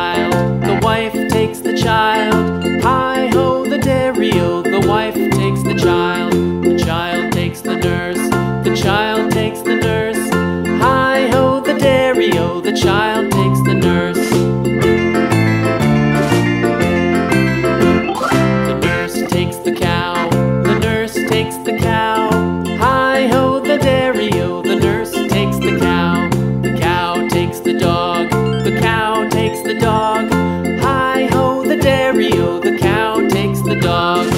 child, the wife takes the child. Hi-ho, the dairy-o, the wife takes the child. The child takes the nurse, the child takes the nurse. Hi-ho, the dairy-o, the child takes the nurse. The nurse takes the cow, the nurse takes the cow. Hi-ho, the dairy-o, the nurse takes the cow. The cow takes the dog, the cow takes the dog. Hi-ho, the dairy-o, the cow takes the dog.